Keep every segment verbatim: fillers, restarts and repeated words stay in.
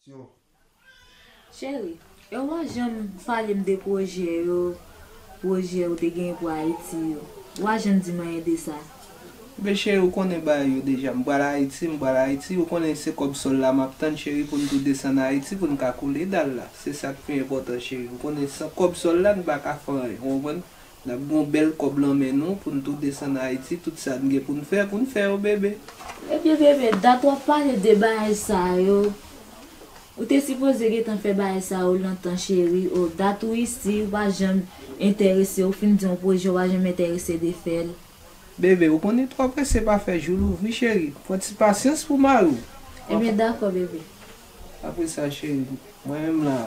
Cheri, e w pa janm pale m de pwojè yo, pwojè ou te genyen pou Ayiti yo. Ou pa janm di m anyen de sa. Men cheri, ou konnen bagay yo deja. M pral Ayiti, m pral Ayiti. Ou konnen se kòb sòl la m ap tann, cheri, pou n tou desann Ayiti, pou n ka koule dal la. Se sa k pi enpòtan, cheri. Ou konnen san kòb sòl la, n pa ka fè anyen. Ou konprann? N ap gen yon bèl kòb lan men nou pou n tou desann Ayiti, tout sa n gen pou n fè, pou n fè yo, bebe. Ebyen, bebe, dat w ap pale de bagay sa yo. Ou te sipoze gentan fè bagay sa yo lontan, cheri. O, dat ou isi, ou pa janm enterese, ou fin di yon pwojè, ou pa janm enterese de fè l. Bebe, ou konnen twò prese pa fè jou louvri, cheri. Pran ti pasyans pou mari w. Ebyen, dakò, bebe. Apre sa, cheri, mwen menm la,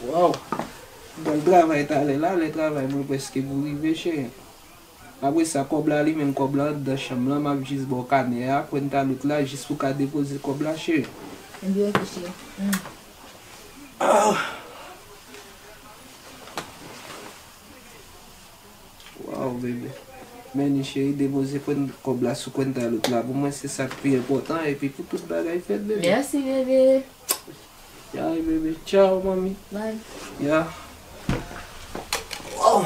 waw, m pral travay talè la, lè travay mwen prèske pou rive, cheri. Apre sa, kòb la li menm, kòb la anndan chanm lan, m ap jis ba w kanè a, kwenta lout la, jis pou ka depoze kòb la, cheri. Ebyen, oke, cheri. Mm. Ah. Waw, bebe. Men ni cheri, depoze kwen-, kòb la sou kwenta lout la. Pou mwen, se sa k pi enpòtan. Epi pou tout bagay fèt, bebe. Mèsi, bebe. Ya, bebe. Tchao, manmi. Bye. Ya. Waw.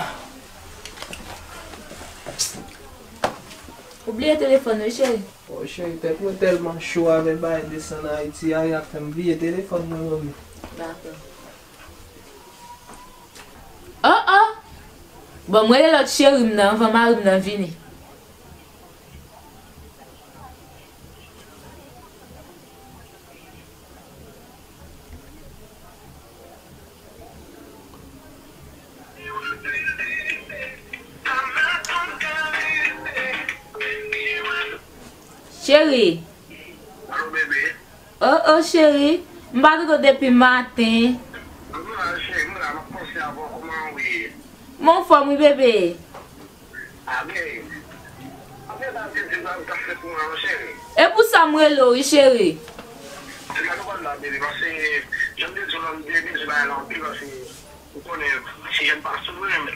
Ou bliye telefòn ou, cheri? O, cheri, tèt mwen tèlman cho avèk bagay desann Ayiti a, y ap fè m bliye telefòn mwen, manmi. Dakò. Oh, oh! Bon, m rele lòt cheri m nan anvan mari m nan vini. Cheri. Alo, bebe. Oh, oh, cheri. M pa tande w depi maten. M la, cheri, m la, m ap panse avè w, kòman w ye? M anfòm, wi, bebe. A, byen. Anfen, sa vle di, sa, sa fèt pou mwen, non, cheri. E pou sa m rele w, wi, cheri. Se la nou pral la, bebe, paske, jan m te di w lan, m te bezwen bagay la anpil, paske ou konnen, ti jèn pa sou mwen,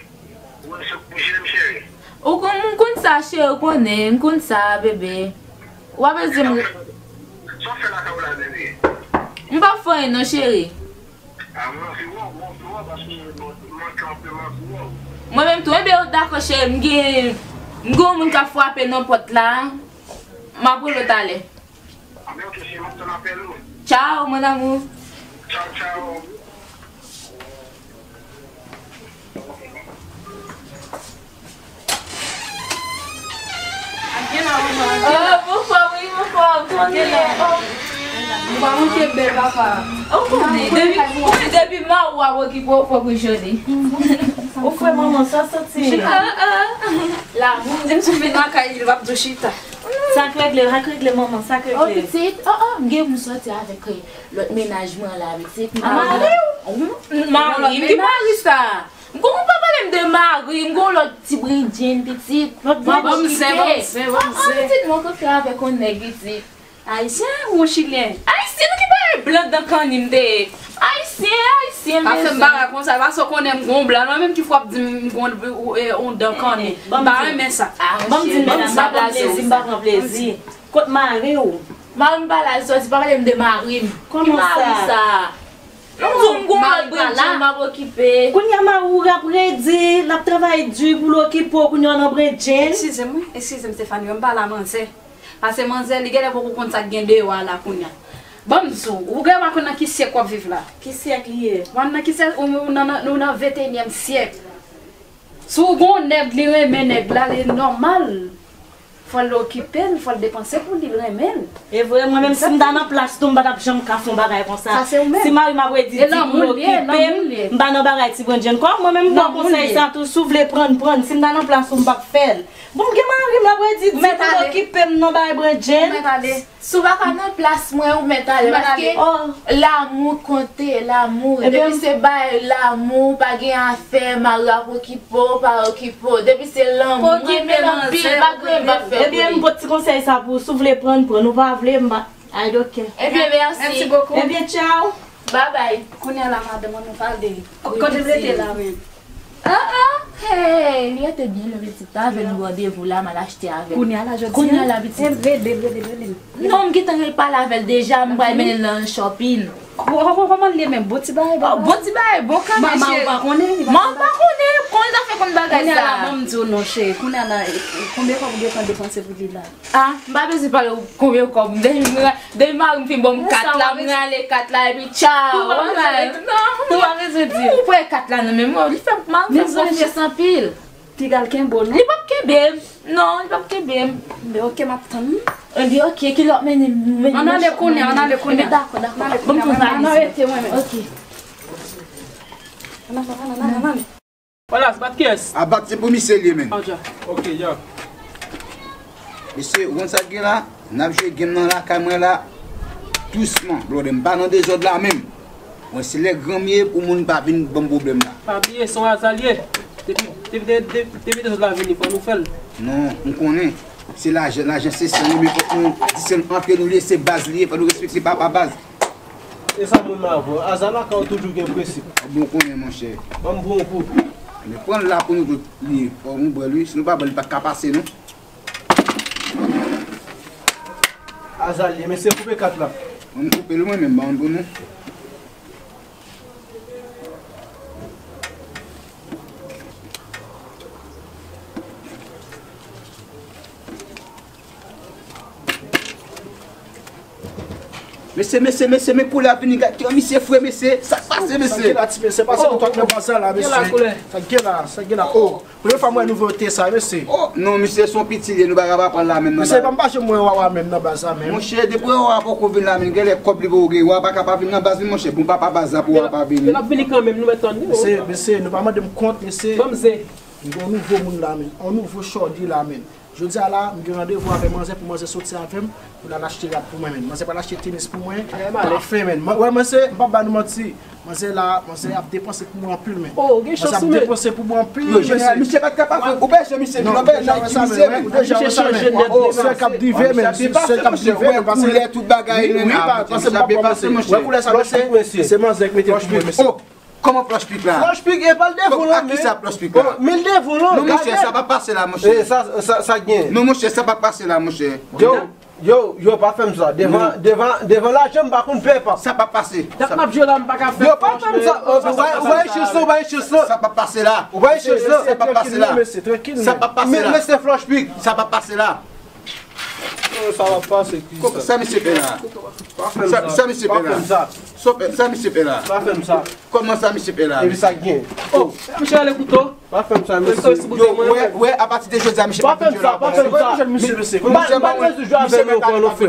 mwen se pou jèn, cheri. Ou konn, m konn sa, cheri, ou konnen, m konn sa, bebe. Ou pa bezwen m re- Sa w fè lakay ou la, bebe? M pa fè anyen, non, cheri. A, m anvi wè w, m anvi wè w, paske m manke anpil, m anvi wè w. Mwen menm tou, enben, dakò, cheri, m gen, m gen yon moun k ap frape nan pòt la. M ap rele w talè. Anben, oke, cheri, m ap tann apèl ou. Tchao, mon amour. Tchao, tchao. Oh, bonfwa, wi, bonfwa, konnen. Oh. Ou pa manke bèl, papa. Ou konnen, depi, ou konnen depi mari w ap okipe w, fòk ou joli. Ou fre manman, sa santi. Ah, ah. Lanmou. Depi sou vin lakay li, l ap di w chita. Sa k regle, sa k regle, manman, sa k regle. Oh, pitit, oh, oh, m gen pou m sòti avèk, eh, lòt mennaj mwen la, pitit. Ah, mari w? Wi, mari m, ki mari sa? M gon, ou pa pale m de mari, m gon lòt ti bredjenn pitit. Lòt bredjenn? Ban m zen, ban m zen, ban m zen. Ah, ah, pitit, mwen kontre avèk yon nèg, pitit. Ayisyen ou chilyen? Ayisyen, nou ki bagay blan dan kanni m te ye. Ayisyen, ayisyen, mezanmi. Pase m bagay konsa, pase w konnen m gon blan, mwen menm ki fwa ap di m gon, eh, yon dan kanni. M pa renmen sa. Ah, ban m di, m pa pran plezi, m pa pran plezi. Kot mari w? Mari m pa la, li sòti, pa pale m de mari m. Ki mari sa? Kòman sa? M di w m gon lòt bredjenn m ap okipe. Kounye a mari w ap redi, l ap travay di pou l okipe w, kounye a w nan bredjenn. Eskize m, wi, eskize m, Stefani, m pa la manzè. Pase manzè, li genlè poko konn sa k gen deyò a la kounye a. Ban m di w, ou genlè pa konn nan ki syèk w ap viv la. Ki syèk li ye? W nan ki syèk, ou, ou nan, nan, ou nan venteyinyèm syèk. Si w gon nèg, li renmen nèg la, li nòmal. Fò l okipe l, fò l depanse pou li, l renmen l. E vre, mwen menm, si m ta nan plas tou, m pa t ap janm ka fè yon bagay konsa. Sa se ou menm. Si mari m ap redi di pou l okipe m, m pa nan bagay ti bredjenn. Kòm mwen menm, m ba w konsèy sa tou, si w vle prann, prann. Si m ta nan plas ou, m p ap fè l. Bon, m gen mari m, l ap redi di pou l okipe m nan bagay bredjenn. Ou mèt ale. Si w pa ka nan plas mwen, ou mèt ale, paske lanmou konte, lanmou. Depi se bay lanmou, pa gen afè, mari ap okipe w, pa okipe w. Depi se lanmou, mwen renmen l anpil, pa gen anyen m p ap fè pou li. Ebyen, m pot ti konsèy sa pou ou, si w vle prann, prann, ou pa vle, m pa, I don't care. Ebyen, mèsi. Mèsi bokou. Ebyen, tchao. Babay. Kounye a la, madanm, ann nou pale. Kote m rete la menm? Ah, ah, hey, li rete byen lwen pitit. Pa avè l nou randevou la, m al achte avè l. Kounye a la, jodi a? Kounye a la, pitit. Rele l, rele l, rele l. Non, m gentan rele pale avè l deja, m pral mennen l nan shopping. Kòman l ye menm? Bon ti bagay, bon bagay. Bon ti bagay, bon kanmenm, cheri. Manman ou pa konnen? Manman pa konnen, konnen zafè konn bagay sa. Kounye a la, ban m di w non, cheri. Kounye a la, konbyen kòb ou gentan depanse pou li la? Ah, m pa bezwen pale w konbyen kòb. Depi mari m fin ban m kat la, m rale kat la, epi tchaw. Ou pa bezwen di. Ou pa bezwen di. Ou pran kat la nan men mwen, li fè mal konfyans anpil. Piga l kenbe w non. Li p ap kenbe m. Non, li p ap kenbe m. Enben, oke, m ap tann. Enben, oke, kilè w ap mennen m? Ann ale kounye a, ann ale kounye a. Dakò, dakò. Ann ale kounye a, ann ale. Oke. Ann ale, ann ale, ann ale. Wala, se bat kiyès? A bat se pou misye l ye, menn. Oke, ya. Mesye, ou konn sa k gen la? N ap jwe game nan lakay mwen la. Dousman, blòdè, m pa nan dezòd la menm. Mwen, se lè granm ye pou moun pa vin ban m pwoblèm la. Pa bliye, se yon aza l ye. Depi, depi, depi, depi dezòd la vini, fò nou fè l. Non, m konnen. Se lajan, lajan se san nou, men fòk nou disann antre nou, li se baz li ye, fò nou respekte papa baz. E sa mwen m avè w. Aza lakay ou toujou gen prensip. Bon, konnen, monchè. Ban m pran yon kou. Men pran l la pou nou tout li ye. Fò nou bwè l, wi. Si nou pa bwè l, li pa ka pase, non. Aza l ye, men se koupe kat la. Ban m koupe l, mwen menm, ban m pou nou. Mesye, mesye, mesye, men koulè ap vini, gad kijan misye fre, mesye. Sa k pase, mesye? Sa k gen la, ti mesye? Pase nou twòp nan bazar la, mesye. Sa k gen la, sa k gen la, oh. Premye fwa m wè nouvote sa, mesye. Oh, non, misye, se yon piti li ye, nou pa ka pa pran l la menm nan. Mesye, pa m pa janm wè Wawa menm nan bazar menm. Monchè, depi Wawa poko vin la menm, genlè kòb li poko gen, Wawa pa ka pa vin nan baz li, monchè. Bon, papa baz la pou Wawa pa vini. L ap vini kanmenm, nou mèt tann li, oh. Mesye, mesye, nou pa mande m kont, mesye. Ban m zen. M gen yon nouvo moun la menm, yon nouvo shorty la menm. Jodi a la, m gen randevou avè manzè pou manzè soti avè m, pou l al achte rad pou mwen, menn. Manzè pral achte tenis pou mwen, pafen, menn. Mwen, wè, mwen se, m p ap ba nou manti. Manzè la, manzè ap depanse pou mwen anpil, menn. Oh, ou gen chans ou, menn. Manzè ap depanse pou mwen anpil, mesye. Misye pa t ka pa fè, ou pa jan misye vin, ou pa jan ki misye vin. Misye chanje nèt, oh, sèl k ap drive, menn. Sèl k ap drive, menn, paske koulè tout bagay, menn. Wi, paske m p ap ba manzè. Wè koulè sa, mesye. Se manzè k mete pou mwen, mesye. Kòman Flash Pick la? Flash Pick, e pa l devan la, men. Ak kisa Flash Pick la? Oh, men l devan la, non, monchè, sa p ap pase la, monchè. Eh, sa, sa, sa gen. Non, monchè, sa p ap pase la, monchè. Yo, yo, yo, pa fè m sa. Devan, devan, devan lajan, m pa konn pè, pap. Sa p ap pase. Dat m ap jwe la, m pa ka fè. Yo, pa fè m sa. Ou pa jwe chans lan, ou pa jwe chans lan. Sa p ap pase la. Ou pa jwe chans lan. Sa p ap pase la. Mesye, trankil, mesye, trankil. Sa p ap pase la. Mesye Flash Pick. Sa p ap pase la. Oh, sa p ap pase, ki sa? Sa misye fè la? Pa fè m sa. Sa misye fè la? Pa fè m sa. Sa misye fè la? Pa fè m sa. Kòman sa misye fè la? Epi sa k gen? Oh, misye ale kouto. Pa fè m sa, mesye. Yo, wè, wè, apati de jodi a, misye p ap vin la ankò. Pa fè m sa, pa fè m sa. Kote nou jwenn misye, mesye? M pa, m pa bezwen jwe avè nou ankò, non, frè.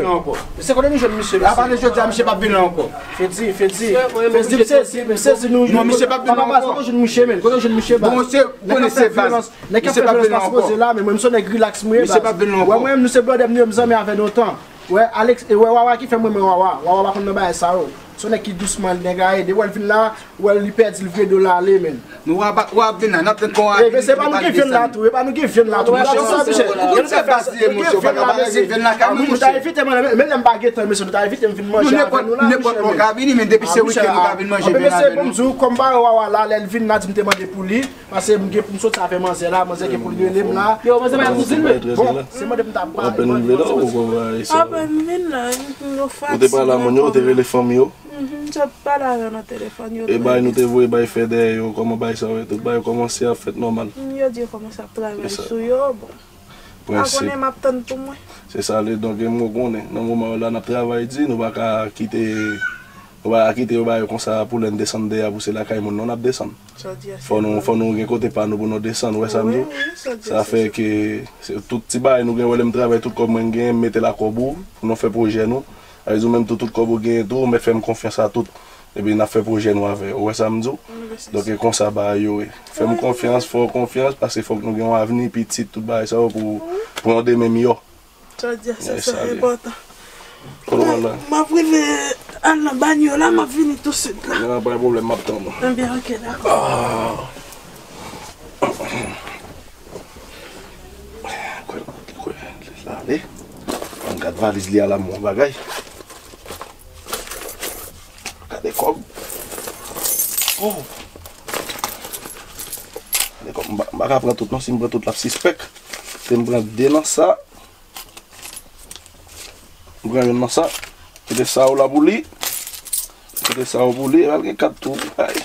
Mesye, kote nou jwenn misye, mesye? Apati de jodi a, misye p ap vin la ankò. Fedi, Fedi. Fedi, m sezi, m sezi nou. Non, misye p ap vin la ankò. Kote nou jwenn misye, men? Kote nou jwenn misye, baz? Bon, se, konnen se baz. Nèg k ap fè vyolans pa sipoze la, men mwen, m se yon nèg rilaks mwen ye, baz. Wè, mwen menm, nou se blòdè m, nou menm zanmi avè nou tan. Wè, Alex, e wè, Wawa ki fè mwen, mwen, Wawa. Wawa pa konn nan bagay sa yo. Se yon nèg ki dousman, nèg a ede. Wè, l vin la, wè, li pèdi, l vire do l ale, menn. Nou, Wawa, Wawa vin la, n ap tann kon Wawa vini. E, men se pa nou ki vin la tou, e pa nou ki vin la tou. Monchè, nou se baz li ye, monchè, ou pa ka pa gen vin la kay mwen, monchè. Nou ta envite mwen, men lè m pa gen tan, mesye, nou ta envite m vin manje avè nou la, monchè. Nèpòt moun ka vini, men depi se wikenn, nou ka vin manje vin avè nou. Mesye, bon, m di w, kòm pa Wawa la, lè l vin la, di m te mande pou li. Paske m gen pou m soti avè manzè la, manzè gen pou l rele m la. Yo, manzè pa kouzin, men. Bon, se mande pou m ta pale. Apèn m vin la, ou konn bagay sa. Apèn m vin la, nou fatige. Ou te pale a moun yo, ou te rele fanmi yo? Mhm, m sot pale avè yo nan telefòn, yo. E bay nou te voye bay fè dèyè yo, kòman bay sa yo, tout bay yo kòmanse ap fèt nòmal. Mm, yo di yo kòmanse ap travay sou yo, bon. Pa konnen m ap tann pou mwen. Se sa l ye, donk, e m konnen, nan moman yo la, n ap travay di, nou pa ka kite, nou pa ka kite yo ba yo konsa pou lè n desann dèyè pou se lakay moun non n ap desann. Fò nou, fò nou gen kote pa nou pou nou desann, ou wè sa m di w? Sa fè ke se tout ti bagay nou gen, wè lè m travay tout kòb mwen m genyen, m mete l a kòb ou, pou nou fè pwojè nou. Sa vle di ou menm tou, tout kòb ou genyen tou, ou mèt fè m konfyans a tout. Epi n ap fè pwojè nou avè yo, ou wè sa m di w? Donk e konsa bagay yo ye. Fè m konfyans, fè w konfyans, paske fòk nou gen yon avni, pitit, tout bagay sa yo pou, pou yon demen miyò. Sa w di a, se sa enpòtan. Kote w pral la? M ap rive al nan banyo la, m ap vini tousuit la. Nan, pa gen pwoblèm, m ap tann ou. Ebyen, oke, dakò. Ah. Kwe, kwe, la ale. Ann gad valiz li a la, m wè yon bagay. Gade kòb. Oh. Gade kòb, m pa, m pa ka pran tout non, si m pran tout l ap sispèk. Se m pran de nan sa. M pran youn nan sa. Kite sa yo la pou li. Kote sa yo boule, al gen kat tou. Ay.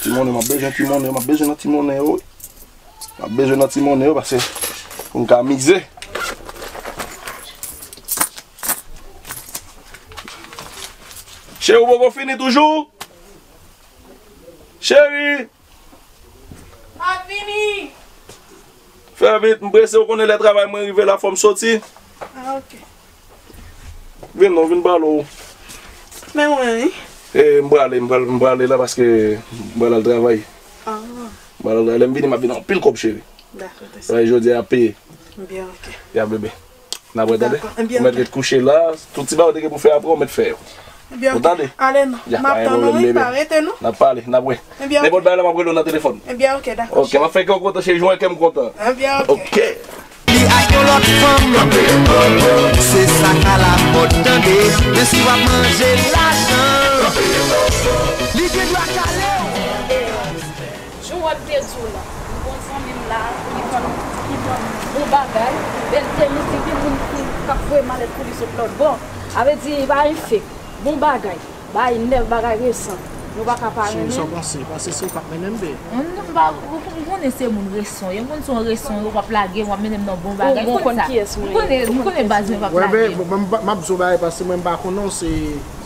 Ti monnen, m ap bezwen ti monnen, m ap bezwen nan ti monnen yo. M ap bezwen nan ti monnen yo, paske pou m ka mize. Cheri, ou poko fini toujou? Cheri! M ap vini! Fè vit, m prese, ou konnen lè travay mwen rive la, fò m soti. Ah, ok. Vin non, vin pale w. Men mwen, wi. E, m prale, m pral, m prale la paske m pral al travay. Ah. M pral al travay, lè m vini, m ap vin anpil kòb, cheri. Dakò, tè. Travay jodi a ap peye. Byen, ok. Ya, bebe. N ap wè, tande? Dakò, ebyen, ou mèt ret kouche la, tout ti bagay ou te gen pou fè apre, ou mèt fè yo. Ebyen, ok. Ou tande? Ale non. Ya, m ap tann ou, wi, pa rete non. N ap pale, n ap wè. Ebyen, ok. Nenpòt bagay la, m ap rele w nan telefòn. Ebyen, ok, dakò. Ok, m ap fè kè w kontan, cheri, jwenn kè m kontan. Ebyen, ok. Ok. Li ak yon lòt fanm, se sa k alamòd, tande. Men si w ap manje lajan, li gen dwa kale w. Jan w te di w la, m gon zanmi m la, li vann, li vann bon bagay, bèl tenis, li gen moun ki, k ap voye malèt pou li sot lòt bò. A vle di, li pa yon fake, bon bagay, bagay nèf, bagay resan. Nou pa ka pa renmen. Cheri, sa w panse? Paske se ou k ap mennen m, be. Non, m pa, ou, ou konnen se moun resan w ye, m konn se yon resan w ye, w ap lage m, w ap mennen m nan bon bagay, ou konn sa. Ou konn kiyès mwen ye. M konnen, m konnen baz mwen p ap lage m. Wè, be, m, m, m ap di w bagay, paske mwen m pa konnen w, se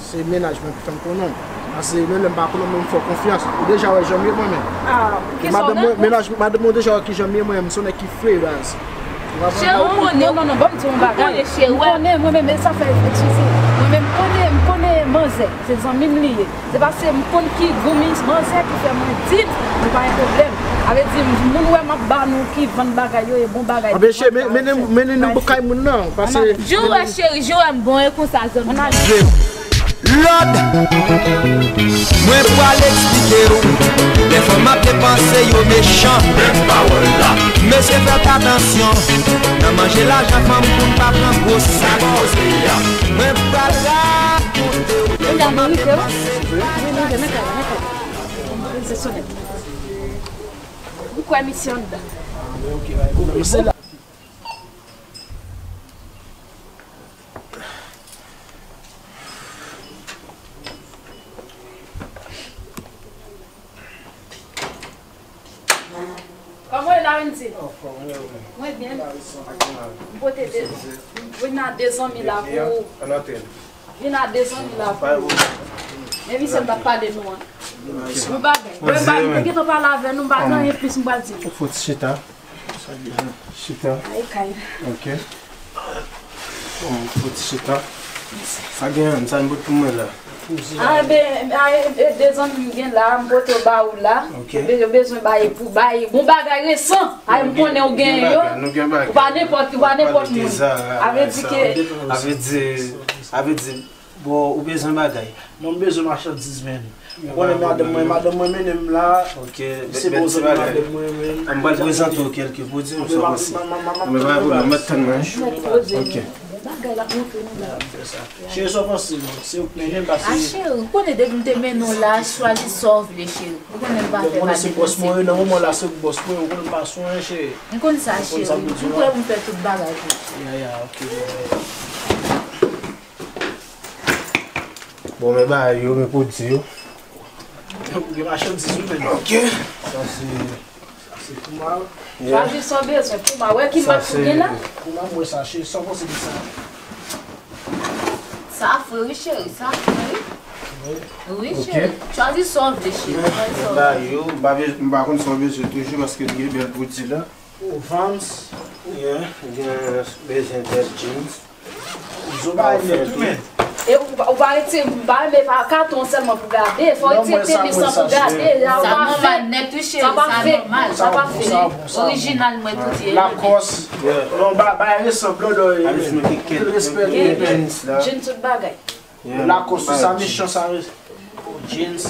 Se mennaj mwen ki fè m konnen w. Paske menm lè m pa konnen w, men m fè w konfyans. Ou deja wè jan m ye mwen menm. Ah, e madanm mwen, mennaj, madanm mwen deja wè kijan m ye mwen menm, m se yon nèg ki fre baz. Ou konprann? Cheri, ou konnen, non, non, non, ban m di w yon bagay. Ou konnen, cheri, m konnen, mwen menm, e sa fè, eskize. Mwen menm, m konnen, m konnen manzè, se zanmi m li ye. Se paske m konn ki gou mi-, manzè ki fè mwen di l, nou pa gen pwoblèm. A vle di, moun wè m ap ba nou ki vann bagay yo, e bon bagay. Anben, cheri, men, mennen, mennen nou kay moun nan, paske. Jan w wè, cheri, jan w wè m bon, e konsa, zanmi. Lòd! Mwen pral eksplike w. Lè fanm ap depanse, yo mechan. Men pawòl la. Mesye, fè atansyon. Nan manje lajan fanm pou n pa pran gwo sa koze a. Mwen pral rakonte w. Lè fanm ap depanse. Ou kwè misye anndan? Kòman w ye, Larentin? Mwen byen. M pote de, vin a de zanmi la pou ou. Vin a de zanmi la pou ou. Men misye m t ap pale nou an. Yon bagay. Mwen m pa, m te gentan pale avè nou, m pa gen anyen plis m pral di nou. Fò ti chita. Chita. Ay, kay. Ok. Bon, fò ti chita. Sa gen, sa n pot pou mwen la. Ah, ben, ah, e, e, de zanmi m gen la, m pote yo ba ou la. Ok. Be-, yo bezwen bay pou bay. Bon bagay resan. Ay, m konnen ou gen yo. Ou pa nenpòt, ou pa nenpòt moun. A vle di ke. A vle di, a vle di, Bon, ou bezwen bagay? Non, m bezwen machandiz, menn. Ou konnen madanm mwen, madanm mwen mennen m la. Ok, se bon zanmi madanm mwen, menn. M pral prezante w kèlke pwodui, m sa panse. Men pa gen pwoblèm, mèt tann mwen. Ok. Bagay la montre nou la. Cheri, sa w panse, non? Se ou k mennen m, paske. Ah, cheri, ou konnen depi m te mennen w la, chwazi sa w vle, cheri. Ou konnen m pa fè. Ou konnen se bòs mwen, nan moman la, se bòs mwen, ou konnen m pa sou anyen, cheri. M konn sa, cheri. M prè pou m fè tout bagay pou ou. Ya, ya, ok. Bon, men bagay yo, men pwodui yo. Ou gen machandiz ou menm. Ok. Sa se, sa se pou mwen. Chwazi sa w bezwen pou mwen. Wè ki mak ou gen la. Pou mwen, mwen sa, cheri, sa w panse de sa? Sa fre, wi, cheri, sa fre, wi. Wi, cheri. Chwazi sa w vle, cheri. Chwazi sa w vle. Bagay yo, m pa, m pa konn sa w bezwen toujou paske li gen bèl pwodui la. Ou Vans, gen, gen bezwen bèl jeans. Zo ba nèt tou, men. E ou pa, ou pa retire, ou pa renmen pa katon sèlman pou gade. Fò retire tenis lan pou gade. Sa pa fèt. Sa pa fèt. Sa pa fèt. Orijinal mwen tout ye. Lakòs. Non, ba, ba resan blondò. Anpil respè. Jeans tout bagay. Lakòs, sa mechan, sa. Jeans.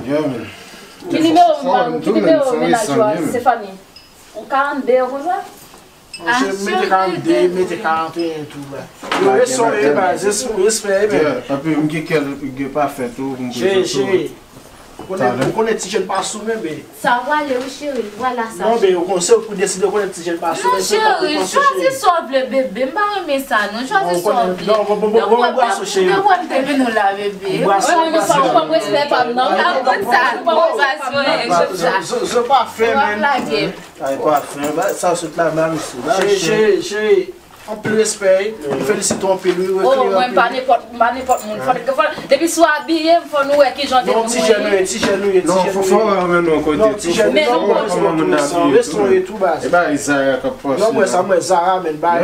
Ki nimewo, ki nimewo mennaj ou a, Stéphanie? Yon karannde konsa? Monchè, mete karannde, mete karanteyen tou la. Yo, respè, respè, respè, men. Anpi, m gen kè, gen pafen tou, pou m prezante w. Ou konnen, ou konnen ti jèn pa sou men, be. Sa w ale, wi, cheri. Vwala sa. Non, be, ou konnen, se ou ki deside, ou konnen ti jèn pa sou men. Non, cheri, chwazi sa w vle, bebe. M pa renmen sa, non. Chwazi sa w vle. Non, bon, bon, bon, bon, bon, bon, cheri. Mwen te vin ou la, bebe. Mwen renmen sa, ou pa respè pa m, non. Ou pa konn sa, ou pa konn sa, cheri. Zo pa fè, men. Ay, pa fè. Sa sot la, ba, mesye. Cheri, cheri, cheri. Anpil respè, wi. M felisite w anpil, wi, w klere anpil. Oh, mwen pa nenpòt, m pa nenpòt moun. Fò, fò, depi si w abiye m, fò nou wè kijan de moun ou ye. Non, ti jèn ou ye, ti jèn ou ye, ti jèn ou ye. Non, fò, fò w renmen nou kote tou. Fò w wè kòman moun nan abiye tou. Respè w ye tou, baz. E ba, e Zara k ap pase la. Non, mwen sa, mwen Zara, men, bay.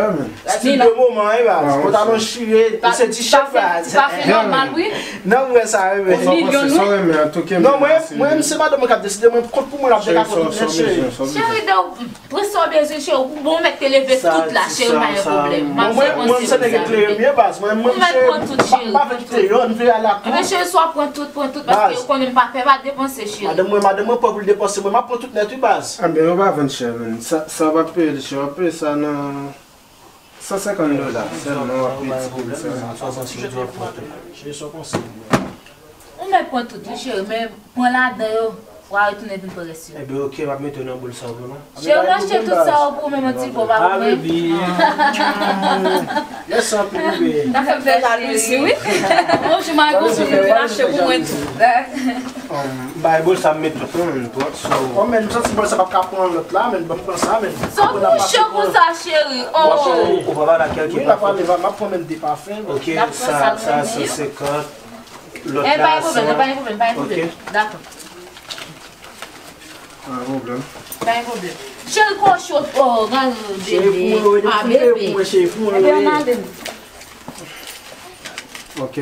Stil de moman, wi, baz. Pantalon chire, se ti chèf, baz. Ti pa fè nòmal, wi. Non, mwen sa, wi, men. Milyon, wi. Non, mwen, mwen, se madanm mwen k ap deside, mwen kont pou mwen, l ap dekakòt nèt, cheri. Cheri, de Pran sa w bezwen, cheri, ou bon, ou mèt te leve tout la, cheri, pa gen pwoblèm. M ap fè konsèy pou sa, bebe. Ou mèt pran tout, cheri. Pran tout. Ebyen, cheri, si w ap pran tout, pran tout, paske ou konnen m pa pè, pa depanse, cheri. Madanm mwen, madanm mwen pè pou l depanse, mwen, m ap pran tout nèt, wi, baz. Anben, yo pa vann chè, menm. Sa, sa w ap peye li, cheri, w ap peye sa nan san senkant dola sèlman, w ap peye ti boul sa. Cheri, sa w panse? Ou mèt pran tout, wi, cheri, men pran ladan yo, w a retounen vin pran rès yo. Ebyen, oke, m ap mete yo nan boul sa w vle, non? Cheri, m achte tout sa yo pou ou menm, yon ti po, pa pou mwen. Ah, baby. Mèsi anpil, bebe. Sa fè m fè jalouzi, wi. Bonjou, Margot, vin achte pou mwen tou. M bay boul sa, m met tout, non, men, so. Oh, men, m santi boul sa p ap ka pran lòt la, men, ban m pran sa, men. Sa w kouche konsa, cheri? Oh. Ou pa pale ak kèlke pafen? Wi, m ap pale, m ap pran menm de pafen. Oke, sa, sa, san senkant. Lòt la, pa gen pwoblèm, pa gen pwoblèm, pa gen pwoblèm. Dakò. Pa gen pwoblèm. Pa gen pwoblèm. Cheri, kòchot, oh, gade, bebe. Ah, bebe. Ebyen, ann ale. Ok.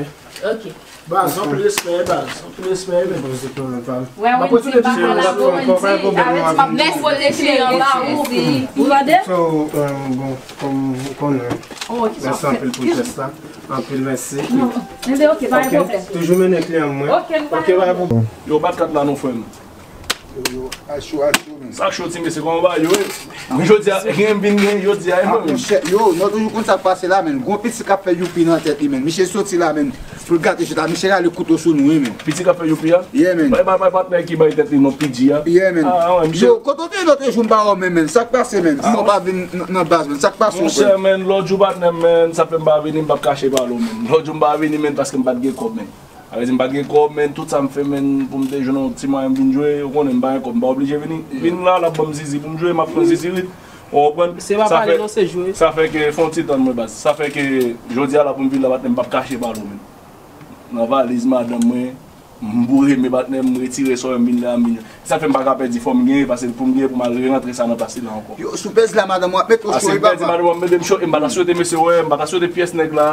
Ok. Baz, anpil respè, baz. Anpil respè, men. Poze pwoblèm pa m. Wè, Wendy pa ka la, Wendy. Avèti m ap mèsi pou le kliyan ba ou. Ou tande? So, euh, bon, kòm ou konnen, mèsi anpil pou jès la. Anpil mèsi. Non, men se ok, pa gen pwoblèm. Toujou mennen kliyan mwen. Ok, nou pa gen pwoblèm. Yo, bat kat la non, frè m. Yo, yo, al cho, al cho, men. Sa cho, ti mesye, kòman bagay yo ye? Jodi a, gen m vin gen, jodi a, e mwen menm. Monchè, yo, nou toujou konn sa k pase la, men. Gon piti k ap fè youpi nan tèt li, men. Misye soti la, men. Pou l gate jwèt la, misye rale kouto sou nou, wi, men. Piti k ap fè youpi a? Yeah, men. Bay, bay, bay, patnè ki bay tèt li non P G a. Yeah, men. Ah, wè, misye. Yo, kote w te ye lòt jou m pa wè w menm, men. Sa k pase, men? Kouman w pa vin nan, nan baz, men? Sa k pase w, frè? Monchè, men, lòt jou patnè m, men, sa fè m pa vini, m p ap kache ba l ou, men. Lòt jou m pa vini, men, paske m pa t gen kòb, men. Sa vle di m pa t gen kòb, men, tout sa m fè, men, pou m te jwenn yon ti mwayen m vin jwe, ou konnen m pa gen kòb, m pa oblije vini. Vin la, l ap ban m zizi pou m jwe, m ap pran zizi rit. Ou konprann? Se pa pale non, se jwe. Sa fè ke, fè yon ti tann mwen, baz. Sa fè ke, jodi a la pou m vin la, patnè m p ap kache ba l ou, men. Nan valiz madanm mwen, m boure men patnè m, m retire sa yo, m vin la, m vin. Sa fè m pa ka pèdi, fò m genyen, paske pou m genyen pou m al rerantre sa nan plas li la ankò. Yo, sou pèz la, madanm ou ap mete w cho, wi, papa. Paske m pèdi madanm mwen, m mete m cho, e m pa ta swete mesye wè, m pa ta swete pyès nèg la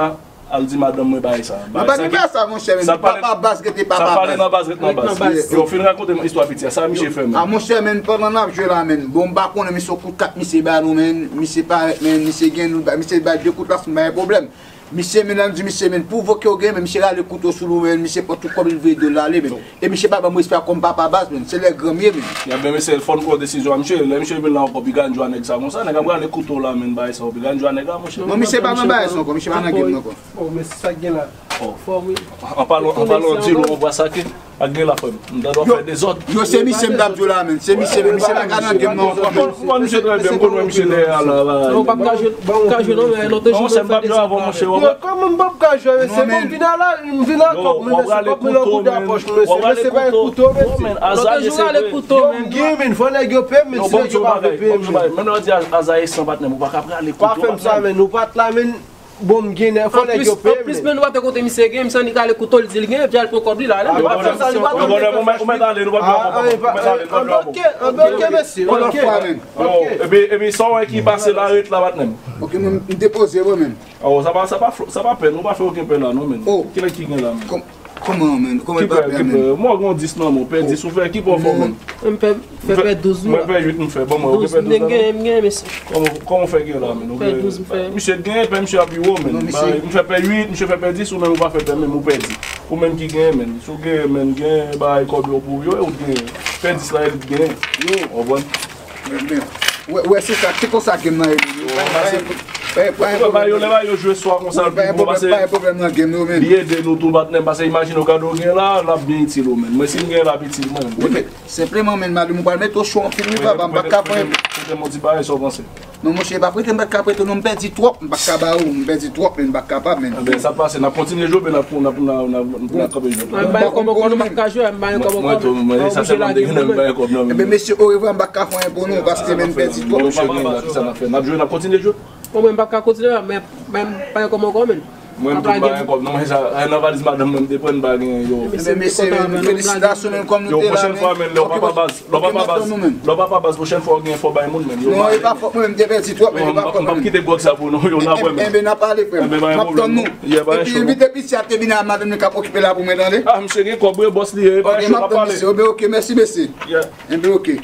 al di madanm mwen bagay sa. Mwen pa gen bagay sa, monchè, men. Papa baz rete papa baz. Sa pale nan baz, ret nan baz. Yo fin rakonte m istwa piti a, sa misye fè, men. Ah, monchè, men, pandan n ap jwe la, men, bon, m pa konnen, men, se yon kout kat misye ba nou, men, misye parèt, men, misye gen nou, misye bay de kout la, m pa gen pwoblèm. Misye, men, m di misye, men, pwouve ke w gen, men, misye rale kouto sou nou, men, misye pran tout kòb li, l voye do l ale, men. E misye pa ban m respè kòm papa baz, men. Se lè gran m ye, men. Ebyen, mesye, fò n pran desizyon a misye. Lè misye vin la ankò, piga n jwe a nèg sa konsa. Nèg ap rale kouto la, men, bagay sa yo. Piga n jwe a nèg la, monchè. Non, misye pa nan bagay sa ankò. Misye pa nan game nan ankò. Oh, men se sa k gen la. Oh. Fò, wi. An palan, an palan di l, ou wè sa ke, pa gen la, frè m. M tande w ap fè dezòd. Yo, se misye m t ap di w la, men. Se misye, men. Misye pa ka nan game nan ankò, men. M konn misye trè byen, m konn wè misye dèyè a la, la. Non, w p ap ka jwe, w p ap ka jwe non, men lòt jou m fè dezòd. Kòman m p ap ka jwe, mesye? Bon, m vin a la, m vin ankò, men mesye, fòk mwen nan kouda pòch mwen, mesye, mesye pa gen kouto, mesye. Lòt jou rale kouto, men. Yo, m gen, men, fò nèg yo peye m, men si nèg yo pa vle peye m, men. Menm lè w di Aza e san patnè m, ou pa ka prale kouto, patnè m. Pa fè m sa, men, ou pa t la, men, bon, m gen, fò nèg yo peye m, men. Anplis, men, nou pa te kote misye gen, misye annik rale kouto, l di l gen, epi al pran kòb li la, la. Ou mèt ale, nou p ap jwe avè w. Ou mèt ale, nou p ap jwe avè w. Ok, ok, mesye, ok. Epi, epi, sa w wè ki pase la, ret la, patnè m. Ok, mwen, m depoze, mwen menm. Oh, sa pa, sa pa, sa pa pè, nou pa fè okenn pè la, non, men. Oh. Kilè ki gen la, men? Kòman, men? Kòman e pa pè, men? Ki pè, ki pè? Mwen gen yon dis nan men w, pè dis ou fè, ki pè w fè, men? M fè, fè pè douz, wi. Mwen pè uit m fè, bon, mwen, ou gen pè douz la, non? M gen, m gen, mesye. Kòman, kòman w fè gen la, men? Pè douz m fè. Misye t gen, pè misye ap pi wo, men. Non, misye. M fè pè uit, misye fè pè dis, ou menm ou pa fè pè, men ou pèdi. Ou menm ki gen, men. Si w gen, men, gen bagay kòb yo pou yo, e ou t gen. Pè dis la, e li t gen. Yo. Ou konprann? Men, men, wè, wè, se sa, se konsa game nan ye, men. Yo, ranmase. Pa gen pwoblèm. Lè yo jwe swa konsa, l pi bon, paske li ede nou tou, patnè, paske imajine w gade w gen la, l ap byen itil ou, menn. Mwen, si m gen, l ap itil mwen. Senpleman, menn, madanm ou pral mete w cho anpil, wi, papa, m pa ka fè. Prete m yon ti bagay, sa w panse? Non, monchè, pa prete, m pa ka prete, non, m pèdi twòp, m pa ka ba ou, m pèdi twòp, menn, m pa kapab, menn. Enben, sa pase, n ap kontinye jwe, oubyen n ap, n ap, n ap, n ap kanpe jwe. Mwen, m pa gen kòb ankò, non, m pa ka jwe, m pa gen kòb ankò, menn. Mwen, mwen, sa sèlman m te gen, m pa gen kòb, non, menn. Enben, mesye, orevwa, m pa ka fè anyen pou nou, paske, menn, m pèdi twòp. Monchè, gen la, kisa n ap fè? N ap jwe, n ap kontinye jwe? Bon, mwen, m pa ka kontinye, men, men, m pa gen kòb ankò, menn. Mwen, m tou pa gen kòb, non, men sa, nan valiz madanm mwen, m te pran, m pa gen yo. Enben, mesye, felisitasyon, menn, kòm nou te la, men. Yo, pwochèn fwa, menn, lè w pa pa baz, lè w pa pa baz, lè w pa pa baz, pwochèn fwa w gen, fò w bay moun, menn. Non, e pa fòt mwen, m te pèdi twòp, menn, e pa fòt mwen, menn. M p ap kite gwòg sa pou nou, yo, n ap wè, menn. Enben, n ap pale, frè m. Enben, pa gen pwoblèm, non. Epi, m te piti a te vin a madanm li k ap okipe la pou mwen, tande. Ah, misye gen kòb, wi, bòs li ye, e pa cho, n ap pale. Enben, oke, mèsi, mesye. Enben, oke.